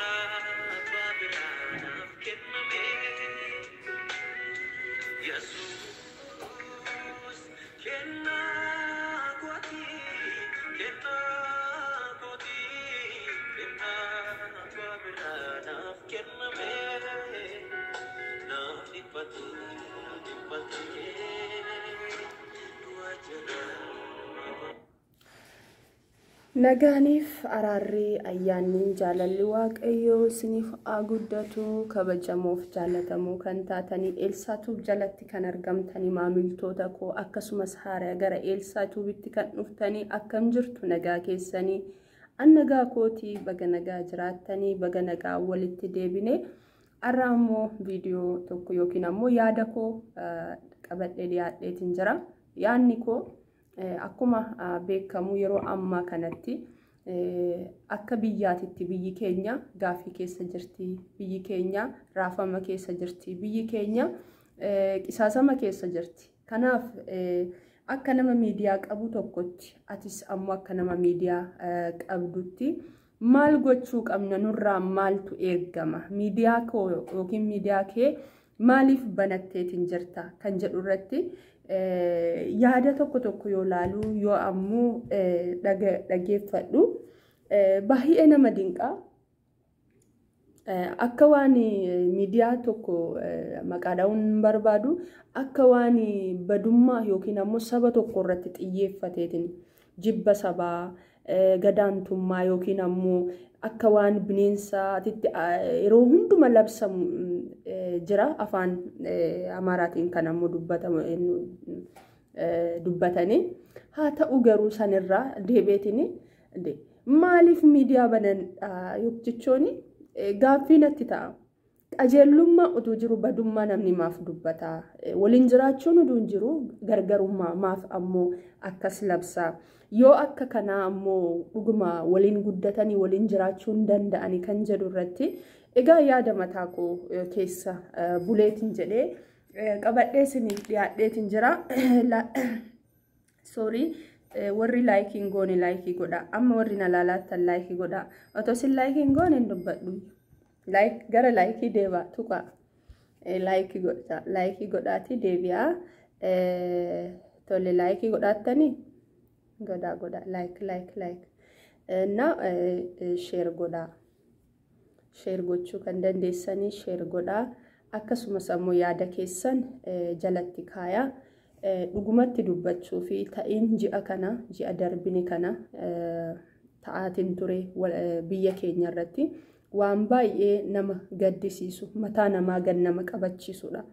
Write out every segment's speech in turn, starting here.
Abbaa biraa naaf kenname. Yesuus kennaa kooti, kennaa kooti, kennaa abbaa biraa naaf kenname. Naaf dhiphate, naaf dhiphate, du'a jalaa. Nagaaniif araarri, ayyaanni, jaalalli Waaqayyoo isiniif haa guddatu. Kabajamoof jaallatamoo kan taatanii Eelsaa Tuub jalatti kan argamtanii maamiltoota koo, akkasumas haaraa gara Eelsaa Tuubitti kan dhuftanii, akkam jirtu? Nagaa keessanii? An nagaa kootii. Baga nagaa jiraattanii, baga nagaa walitti deebine. Har'a ammoo viidiyoo tokko yookiin ammoo yaada koo qabadhee dhiyaadheetiin jira. Yaadni koo, akkuma beekamu, yeroo ammaa kanatti akka biyyaatitti biyyi keenya gaaffii keessa jirti. Biyyi keenya raafama keessa jirti. Biyyi keenya qisaasama keessa jirti. Kanaaf akka nama miidiyaa qabu tokkotti, atis ammoo akka nama miidiyaa qabdutti, maal gochuu qabna? Nurraa maaltu eegama? Miidiyaa koo yookiin miidiyaa kee maaliif banatteetiin jirta kan jedhu irratti yaada tokko tokko yoo laalu, yoo ammoo dhageeffadhu, baay'ee nama dinqaa. Akka waan miidiyaa tokko maqaa dha'uun hin barbaadu, akka waan badummaa yookiin ammoo saba tokko irratti xiyyeeffateetiin jibba sabaa, gadaantummaa yookiin ammoo akka waan bineensaatitti yeroo hunduma labsamu jira. Afaan Amaaraatiin kan ammoo dubbatamu dubbatanii haa ta'u, garuu sanirraa deebi'eetiin maaliif miidiyaa banan jechuun gaaffii natti ta'a. Qajeellummaa utuu jiru badummaa namni maaf dubbata? Waliin jiraachuun utuu hin jiru gargarummaa maaf ammoo akkas labsaa? Yoo akka kanaa ammoo dhuguma waliin guddatanii waliin jiraachuu hin danda'anii kan jedhu irratti egaa yaada mataa koo keessa buleetiin jedhee qabadhee isiniif dhiyaadheetiin jira. Sorry, warri like hin goone like godha. Amma warri na laalaattan like godha. Otoo isin like hin goone hin dubbadhu. Like, gara like deebaa tuqa. Like godha. Like godhaatii deebi'aa. Tole, like godhaattanii godhaa, godhaa, like, like, like na share godhaa. Share gochuu kan dandeessanii share godhaa. Akkasumas ammoo yaada keessan jalatti kaayaa. Dhugumatti dubbachuu fi ta'iin ji'a kana, ji'a darbine kana ta'aatiin ture biyya keenya irratti waan baay'ee nama gaddisiisu, mataa namaa gad nama qabachiisudha.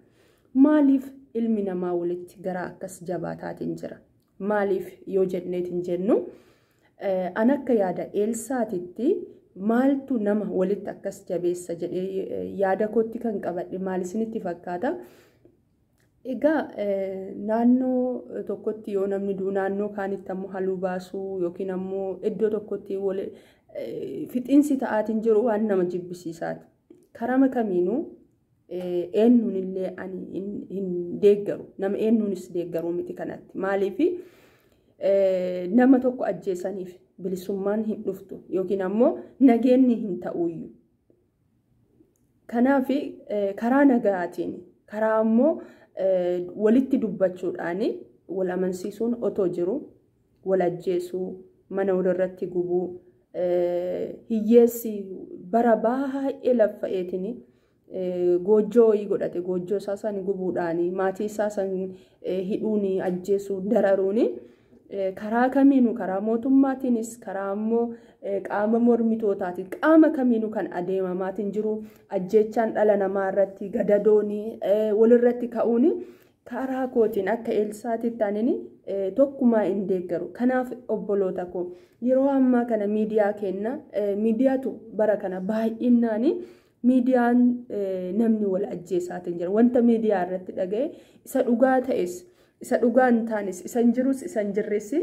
Maaliif ilmi namaa walitti gara akkas jabaataatiin jira? Maaliif yoo jenneetiin jennu, an akka yaada Eelsaatitti maaltu nama walitti akkas jabeessa jedhee yaada kootti kan qabadhe maal isinitti fakkaata? Egaa naannoo tokkotti yoo namni du'u, naannoo kaanitti ammoo haluu baasuu yookiin ammoo iddoo tokkotti fixiinsi ta'aatiin jiru waan nama jibbisiisaati. Karama kamiinuu eenyuun illee ani hin deeggaru. Nama eenyuunis deeggaruu miti kanatti. Maaliif? Nama tokko ajjeesaniif bilisummaan hin dhuftu yookiin ammoo nageenyi hin ta'uyyuu. Kanaaf karaa nagaatiin, karaa ammoo walitti dubbachuudhaan wal amansiisuun otoo jiru, wal ajjeesuu, mana walirratti gubuu, hiyyeessi bara baay'ee laffa'eetiin goojjoo wayii godhate, goojjoo isaa san gubuudhaan, maatii isaa san hidhuun, ajjeesuu, dararuun, karaa kamiinuu, karaa mootummaatiinis, karaa ammoo qaama mormitootaatiin, qaama kamiinuu kan adeemamaatiin jiru ajjeechaan dhala namaa irratti gadadoonii walirratti ka'uun, karaa kootiin akka Eelsaatitti anini tokkumaa hin deeggaru. Kanaaf obboloota koo, yeroo ammaa kana miidiyaa kenna, miidiyaatu bara kana baay'inaan miidiyaan namni wal ajjeesaatiin jira. Wanta miidiyaa irratti dhaga'e, isa dhugaa ta'es, isa dhugaa hin taanes, isa hin jirus, isa hin jirres,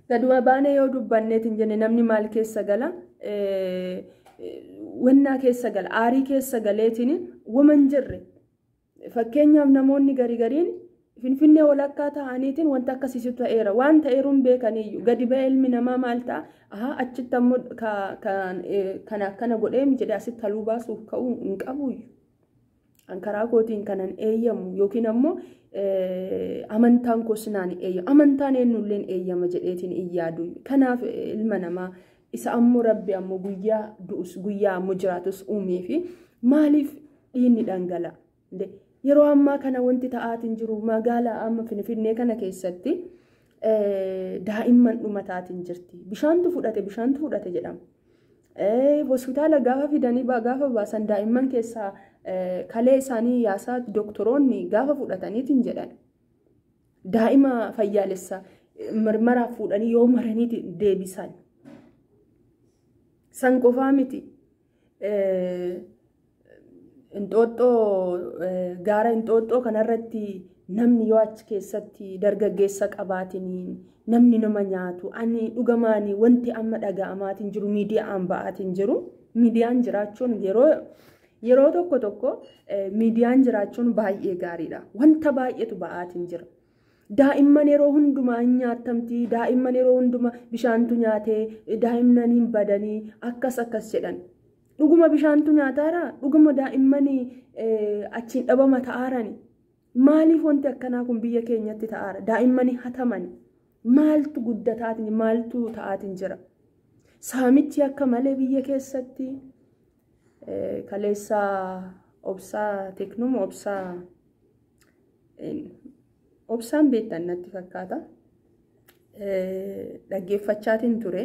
gaduma baanee yoo dubbanneetiin jenne, namni maal keessa gala? Wannaa keessa gala, aarii keessa galeetiin wama hin jirre. Fakkeenyaaf namoonni garii gariin Finfinnee walakkaa ta'aniitiin wanta akkasiitu ta'eera. Waan ta'eeruun beekaniyyuu gadi ba'ee ilmi namaa maal ta'a? Ahaa, achitti ammoo kan akkana godhee jedhee asitti haluu baasuuf ka'uu hin qabuyyuu. An karaa kootiin kanan eeyyamu yookiin ammoo amantaan koos naan eeyyamu. Amantaan eenyulleen eeyyama jedheetiin hin yaadu. Kanaaf ilma namaa isa ammoo Rabbi ammoo guyyaa du'us guyyaa ammoo jiraatus uumee fi maaliif dhiigni dhangala'a? Yeroo ammaa kana wanti ta'aatiin jiru magaalaa amma Finfinnee kana keessatti daa'imman dhumataatiin jirti. Bishaantu fudhate, bishaantu fudhate jedhama. Hospitaala gaafa fidanii gaafa baasan daa'imman keessaa kalee isaanii yaasaa doktoroonni gaafa fudhataniitiin jedhan. Daa'ima fayyaalessa mirmaraaf fuudhanii yoo maraniiti deebisan. San qofaa miti. Inxooxxoo, gaara Inxooxxoo kanarratti namni yoo achi keessatti dargaggeessa qabaatiniin namni nama nyaatu, ani dhugamaanii wanti amma dhaga'amaatiin jiru, miidiyaan ba'aatiin jiru, miidiyaan jiraachuun yeroo tokko tokko miidiyaan jiraachuun baay'ee gaariidha. Wanta baay'eetu ba'aatiin jira. Daa'imman yeroo hundumaa hin nyaatamti, daa'imman yeroo hundumaa bishaantu nyaatee, daa'imman hin badanii akkas akkas jedhan. Dhuguma bishaantu nyaataara? Dhuguma daa'imman achiin dhabama ta'aarani? Maaliif wanti akkanaa kun biyya keenyatti ta'aara? Daa'imman hatamani. Maaltu guddataatiin, maaltu ta'aatiin jira? Saamichi akka malee biyya keessatti kaleessaa Obsaa Teknuma Obsaa Obsaan beektan natti fakkaata. Dhaggeeffachaatiin ture.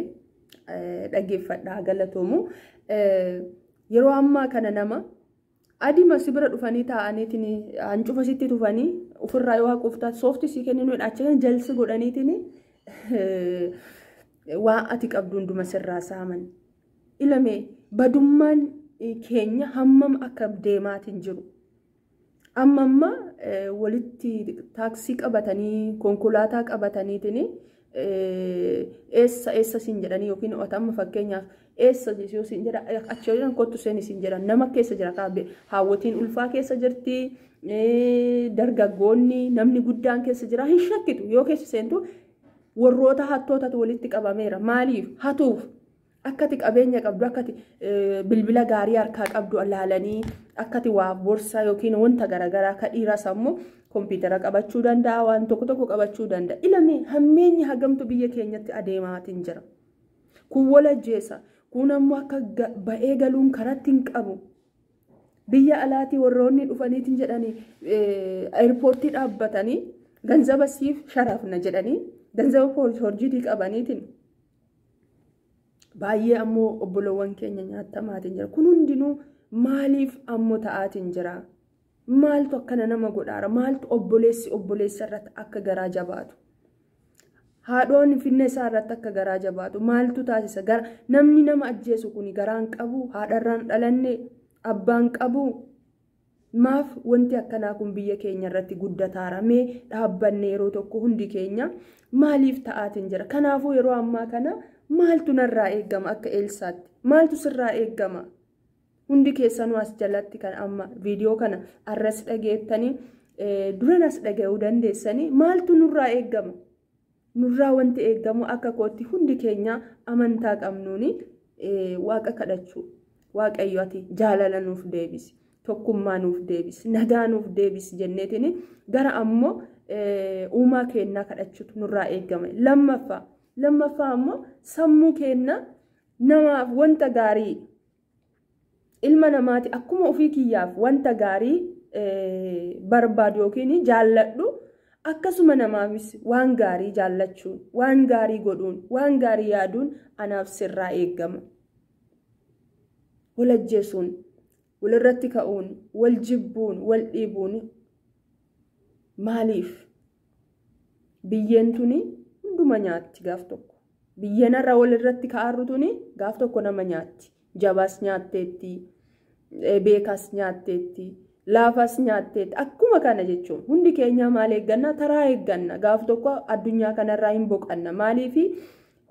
Dhaggeeffadhaa, galatoomu. Yeroo ammaa kana nama adima si bira dhufanii taa'aniitiin hancufa sitti tufanii ofirraa yoo haquuf taate soofti sii kenninu achi kan jalsi godhaniitiin waan ati qabdu hunduma sirraa saaman. Ilame badummaan keenya hammam akka deemaatiin jiru. Amma amma walitti taaksii qabatanii konkolaataa qabataniitiin eessa eessa siin jedhanii yookiin amma fakkeenyaaf eessa yoo siin jedha, achi yoo jedhan kottu seen siin jedhan, nama keessa jira kaabe, haawwatiin ulfaa keessa jirti, dargaggoonni, namni guddaan keessa jira, hin shakkitu. Yoo keessa seentu warroota hattootatu walitti qabameera. Maaliif hatuuf? Akkati qabeenya qabdu, akkati bilbila gaarii harkaa qabdu laalanii, akkati waa borsaa yookiin wanta garaagaraa ka dhiiraas ammoo kompiitara qabachuu danda'a, waan tokko tokko qabachuu danda'a. Ilame hammeenyi hagamtu biyya keenyatti adeemaatiin jira. Kun wal ajjeesa. Kun ammoo akka ba'ee galuun karatti hin qabu. Biyya alaatii warroonni dhufaniitiin jedhanii airportii dhaabbatanii ganzaba siif sharafna jedhanii ganzaba hojiitii qabaniitiin baay'ee ammoo obboloowwan keenya nyaatamaatiin jira. Kun hundinuu maaliif ammoo ta'aatiin jira? Maaltu akkana nama godhaara? Maaltu obboleessi obboleessa irratti akka garaa jabaatu? Haadhoon finna isaa irratti akka garaa jabaatu maaltu taasisa? Namni nama ajjeesu kun garaan qabu, haadharraan dhalanne, abbaan qabu. Maaf wanti akkanaa kun biyya keenya irratti guddataara? Mee dhaabbanne yeroo tokko hundi keenya maaliif ta'aatiin jira? Kanaafuu yeroo ammaa kana maaltu narraa eegama akka Eelsaatti? Maaltu sirraa eegama? Hundi keessanuu as jalatti kan amma viidiyoo kana arras dhageettanii duran as dhaga'uu dandeessanii, maaltu nurraa eegama? Nurraa wanti eegamu akka kootti hundi keenya amantaa qabnuuni Waaqa kadhachuu. Waaqayyo, ati jaalala nuuf deebisi. Tokkummaa nuuf deebisi. Nagaa nuuf deebisi jenneetiin gara ammoo uumaa keenyaa kadhachuutu nurraa eegama. Lammaffaa ammoo sammuu keenya namaaf wanta gaarii, ilma namaati akkuma ofii kiyyaaf wanta gaarii barbaadu yookiin jaalladhu, akkasuma namaafis waan gaarii jaallachuun, waan gaarii godhuun, waan gaarii yaaduun anaaf sirraa eegama. Wal ajjeesuun, walirratti ka'uun, wal jibbuun, wal dhiibuun maaliif? Biyyeen tuni hunduma nyaatti gaaf tokko. Biyyeen har'a walirratti ka'aarru tuni gaaf tokko nama nyaatti. Jabaas nyaatteetti, beekaas nyaatteetti, laafas nyaatteetti. Akkuma kana jechuun hundi keenya maal eegganna? Taraa eegganna. Gaaf tokko addunyaa kanarraa hin boqanna. Maaliifi?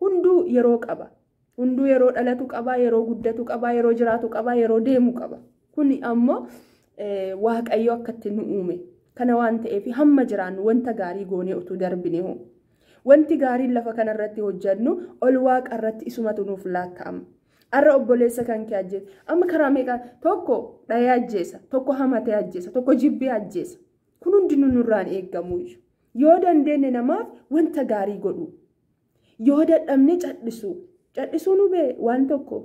Hunduu yeroo qaba. Hunduu yeroo dhalatu qaba, yeroo guddatu qaba, yeroo jiraatu qaba, yeroo deemu qaba. Kuni ammoo Waaqayyo akkatti nu uume. Kana waan ta'eef hamma jiraannu wanta gaarii goonee utuu darbine hoo. Wanti gaariin lafa kanarratti hojjennu ol waaqa irratti isumatu nuuf laakka'ama. Arra obboleessa kan kee ajjeesa. Amma karaa meeqaa tokko dhayee ajjeesa, tokko hamatee ajjeesa, tokko jibbee ajjeesa. Kun hundinuu nurraan eeggamu. Yoo dandeenye namaaf wanta gaarii godhu. Yoo dadhabne cadhisuu. Cadhisuu nu bee waan tokko.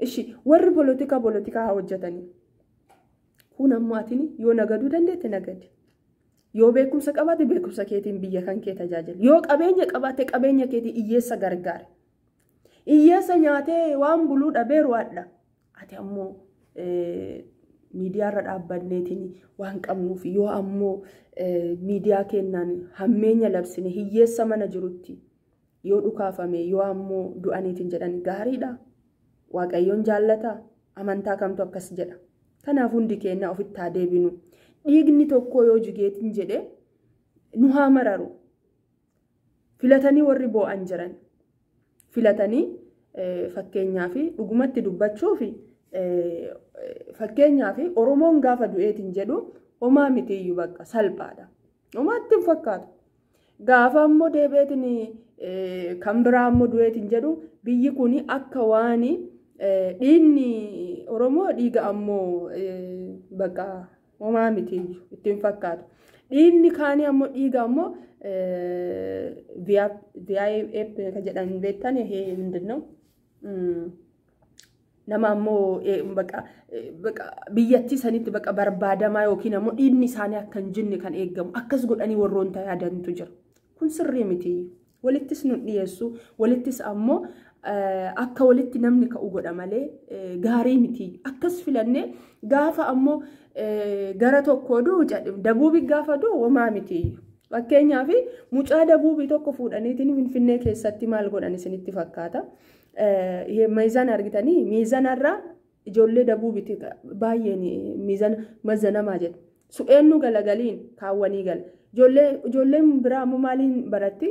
Ishi warri polotikaa haa hojjetanii. Kun ammoo atiin yoo nagaduu dandeette nagadi. Yoo beekumsa qabaatte beekumsa keetiin biyya kan kee tajaajila. Yoo qabeenya qabaatte qabeenya keetiin hiyyeessa gargaara. Hiyyeessa nyaatee waan buluu dhabeeru hadha. Ati ammoo miidiyaarra dhaabbanneetiin waan qabnuuf yoo ammoo miidiyaa kennaan hammeenya labsine hiyyeessa mana jirutti yoo dhukaafame yoo ammoo du'aniitiin jedhan gaariidha. Waaqayyoon jaallata amantaa kamtu akkas jedha. Kanaaf hundi keenya ofitti haa deebinu. Dhiigni tokko yoo jigeetiin jedhe nu haa mararu. Filatanii warri boo'an jiran. Filatanii fakkeenyaaf dhugumatti dubbachuuf fakkeenyaaf Oromoon gaafa du'eetiin jedhu homaa mitiiyyuu bakka salphaadha. Homaatti hin fakkaatu. Gaafa ammoo deebi'eetiin kan biraa ammoo du'eetiin jedhu biyyi kun akka waan dhiigni Oromoo dhiiga ammoo bakka homaa mitiiyyuu ittiin fakkaatu. Dhiigni kaanii ammoo dhiiga ammoo VIP kan jedhan beektan ምንድን ነው? Nama ammoo bakka biyyattii sanitti bakka barbaadamaa yookiin ammoo dhiigni isaanii akka hin jinne kan eegamu akkas godhanii warroon yaadantu jira. Kun sirrii miti. Walittis nu dhiyeessu, walittis ammoo akka walitti namni ka'u godha malee gaarii miti. Akkas filannee gaafa ammoo gara tokkoo du'u dabuubi gaafa du'u homaa miti. Fakkeenyaaf mucaa dabuubii tokko fuudhaniitiin Finfinnee keessatti maal godhan isinitti fakkaata. Miizana argitanii miizanarraa ijoollee dabuubiiti baay'een miizana mazanamaa jedhu. Su'eennu galagaliin kaawwanii gala. Ijoolleen biraa ammoo maaliin baratti?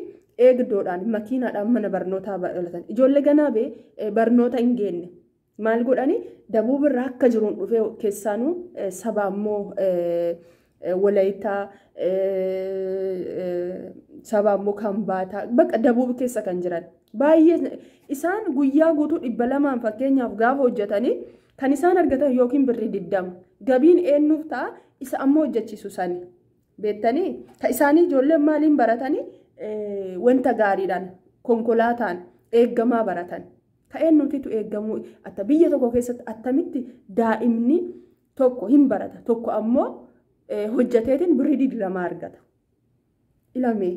Eegdoodhaan makiinaadhaan mana barnootaa baratan. Ijoollee ganaa bee barnoota hin geenne. Maal godhani dabuubirraa akka jiruun dhufee keessaanuu saba ammoo Walayitaa saba ammoo Kambaataa bakka dabuubi keessa kan jiran. Baay'ee isaan guyyaa guutuu 200 fakkeenyaaf gaafa hojjetanii kan isaan argatan yookiin birrii 20 gabiin eenyuuf ta'a isa ammoo hojjechiisu sani. Beektanii ta isaanii ijoolleen maaliin baratanii wanta gaariidhaan konkolaataan eeggamaa baratan. Ta eenyutitu eeggamuu atta biyya tokko keessatti attamitti daa'imni tokko hin barata tokko ammoo hojjeteetiin birrii 20 argata. Ilame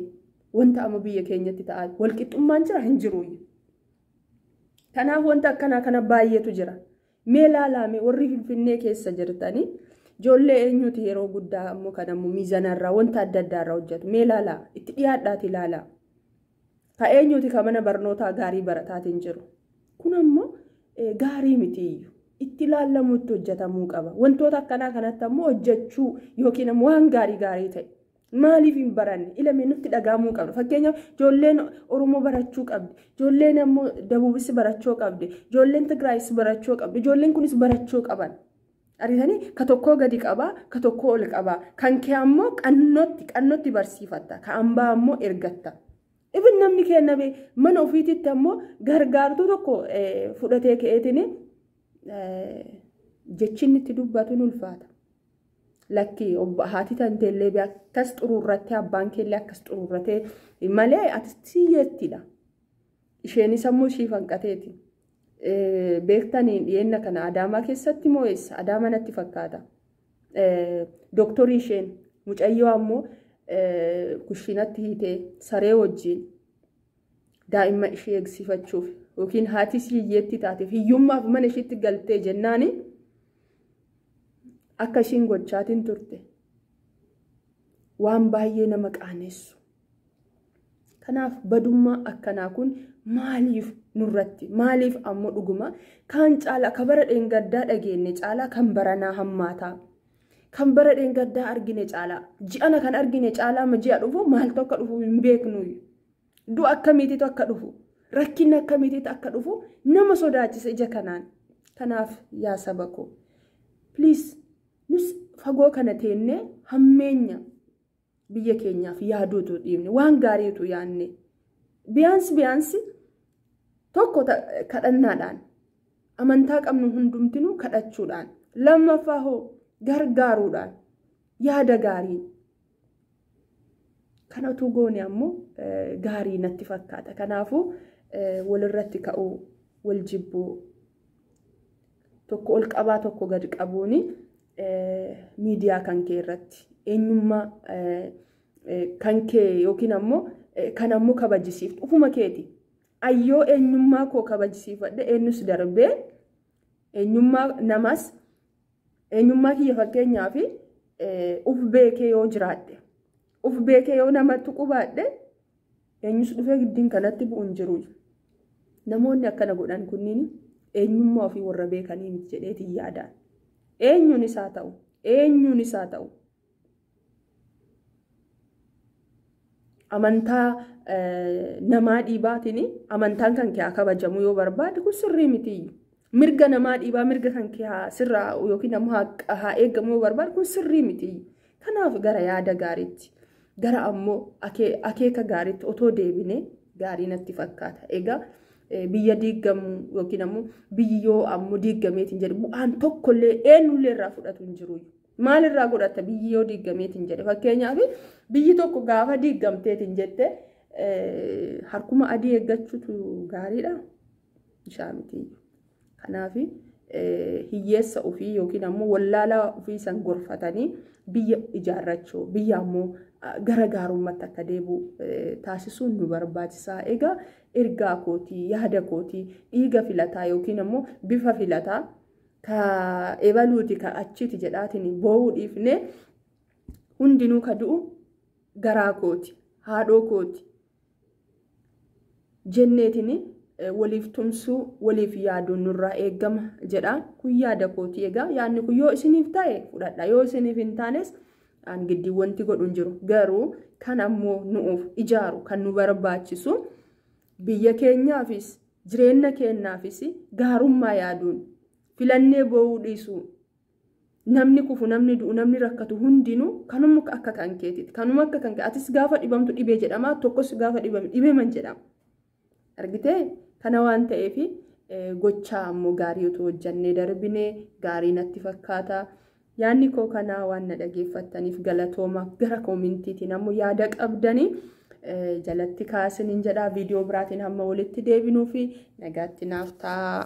wanta amma biyya keenyatti ta'aa walqixxummaan jira hin jiru. Kanaaf wanta akkanaa kana baay'eetu jira. Mee laalaame warri Finfinnee keessa jirtanii ijoollee eenyuti yeroo guddaa ammoo kan ammoo miizanarraa wanta adda addaarraa hojjetu. Mee laalaa itti dhiyaadhaati laalaa. Ka eenyuti ka mana barnootaa gaarii barataatiin jiru. Kun ammoo gaarii mitiyyuu. Itti ilaallamu itti hojjetamuu qaba. Wantoota akkanaa kanatti ammoo hojjechuu yookiin ammoo waan gaarii gaarii ta'e. Maaliif hin baranne? Ilame nutti dhagahamuu qabna. Fakkeenyaaf ijoolleen Oromoo barachuu qabdi. Ijoolleen ammoo Dabuubis barachuu qabdi. Ijoolleen Tigraayis barachuu qabdi. Ijoolleen kunis barachuu qaban. Argitanii ka tokkoo gadi qabaa, ka tokkoo ol qabaa. Kan kee ammoo qannootti barsiifatta. Ka hambaa ammoo ergatta. Ibin namni kenna bee mana ofiititti ammoo gargaartuu tokko fudhatee ka'eetiin jechinni itti dubbatu ni ulfaata. Lakki haati tanteellee akkas xuruurrattee abbaan keellee akkas xuruurratee malee ati siyyeettidha. Isheenis ammoo ishii fanqateeti. Beektaniin dhiyeenya kana Adaamaa keessatti moo eessa? Adaamaa natti fakkaata. Dooktorii isheen mucayyoo ammoo kushiinatti hiitee saree wajjin daa'imman ishee eegsifachuuf yookiin haati ishii hiyyeetti taateef hiyyummaaf mana ishiitti galtee jennaani akka ishiin gochaatiin turte waan baay'ee nama qaanessu. Kanaaf badummaa akkanaa kun maaliif nurratti maaliif ammoo dhuguma kan caalaa ka bara dheengaddaa dhageenye caalaa kan baranaa hammaataa kan bara dheengaddaa argine caalaa ji'ana kan argine caalaa ma ji'a dhufu maaltu akka dhufu hin beeknu. Du'a akkamiititu akka dhufu rakkinni akkamiititu akka dhufu nama sodaachisa ija kanaan. Kanaaf yaa saba koo please Nus fagoo kana teennee hammeenya biyya keenyaaf yaaduutu dhiibne, waan gaariitu yaadne. Biyaansi tokko kadhannaadhaan amantaa qabnu hundumtinuu kadhachuudhaan, lammaffaa hoo gargaaruudhaan, yaada gaariin. Kana utuu goone ammoo gaarii natti fakkaata. Kanaafuu walirratti ka'uu, wal jibbuu, tokko ol qabaa tokko gad qabuuni miidiyaa kan kee irratti eenyummaa kan kee yookiin ammoo kan ammoo kabajisiiftu ufuma keeti. Ayyoo eenyummaa koo kabajisiifadhe, eenyus darbee eenyummaa namaas eenyummaa kiyya fakkeenyaaf uf beekee yoo jiraadhe, uf beekee yoo namatti qubaadhe, eenyus dhufee giddiin kanatti bu'u hin jiru. Namoonni akkana godhan kunniin eenyummaa ofii warra beekanii miti jedheetiin yaadaan. Eenyuun isaa ta'u, eenyuun isaa ta'u. Amantaa namaa dhiibaatiin amantaan kan kee haa kabajamu yoo barbaade kun sirrii mitiyyuu. Mirga namaa dhiibaa mirga kan kee haa sirraa yookiin ammoo haa eegamu yoo barbaade kun sirrii mitiyyuu. Kanaaf gara yaada gaariitti, gara ammoo akeeka gaariitti otoo deebinee gaarii natti fakkaata. Egaa biyya diigamu yookiin ammoo biyyi yoo ammoo diigameetiin jedhe bu'aan tokkollee eenyullee irraa fudhatu hin jiru. Maalirraa godhata biyyi yoo diigameetiin jedhe? Fakkeenyaaf biyyi tokko gaafa diigamteetiin jette harkuma adii eeggachuutu gaariidha. Ishaa mitiyyuu. Kanaaf hiyyeessa ofii yookiin ammoo wallaalaa ofii san gorfatanii biyya ijaarrachuu, biyya ammoo gara gaarummaatti akka deebi'u taasisuun nu barbaachisaa. Egaa ergaa kootii, yaada kootii, dhiiga filataa yookiin ammoo bifa filataa ka ebaluuti ka achiiti jedhaatiin boo'uu dhiifnee hundinuu ka du'u garaa kooti, haadhoo kooti jenneetiin waliif tumsuu, waliif yaaduun nurraa eegama jedha. Kun yaada kootii. Egaa yaadni kun yoo isiniif ta'e fudhadha, yoo isiniif hin taanes an giddii wanti godhu hin jiru. Garuu kan ammoo nuuf ijaaru kan nu barbaachisu biyya keenyaafis jireenya keenyaafis gaarummaa yaaduun filannee boo'uu dhiisuu. Namni kufu, namni du'u, namni rakkatu hundinuu kanuma akka kan keetiiti. Kanuma akka kan atis gaafa dhibamtu dhibee jedhama, tokkos gaafa dhibame dhibeeman jedhama. Argitee? Kana waan ta'eef gochaa ammoo gaarii otoo hojjannee darbinee gaarii natti fakkaata. Yaadni koo kanaa, waan na dhageeffattaniif galatooma. Gara koomintiitiin ammoo yaada qabdanii jalatti kaasiniin jedha. Viidiyoo biraatiin hamma walitti deebinuu fi nagaatti naaf ta'a.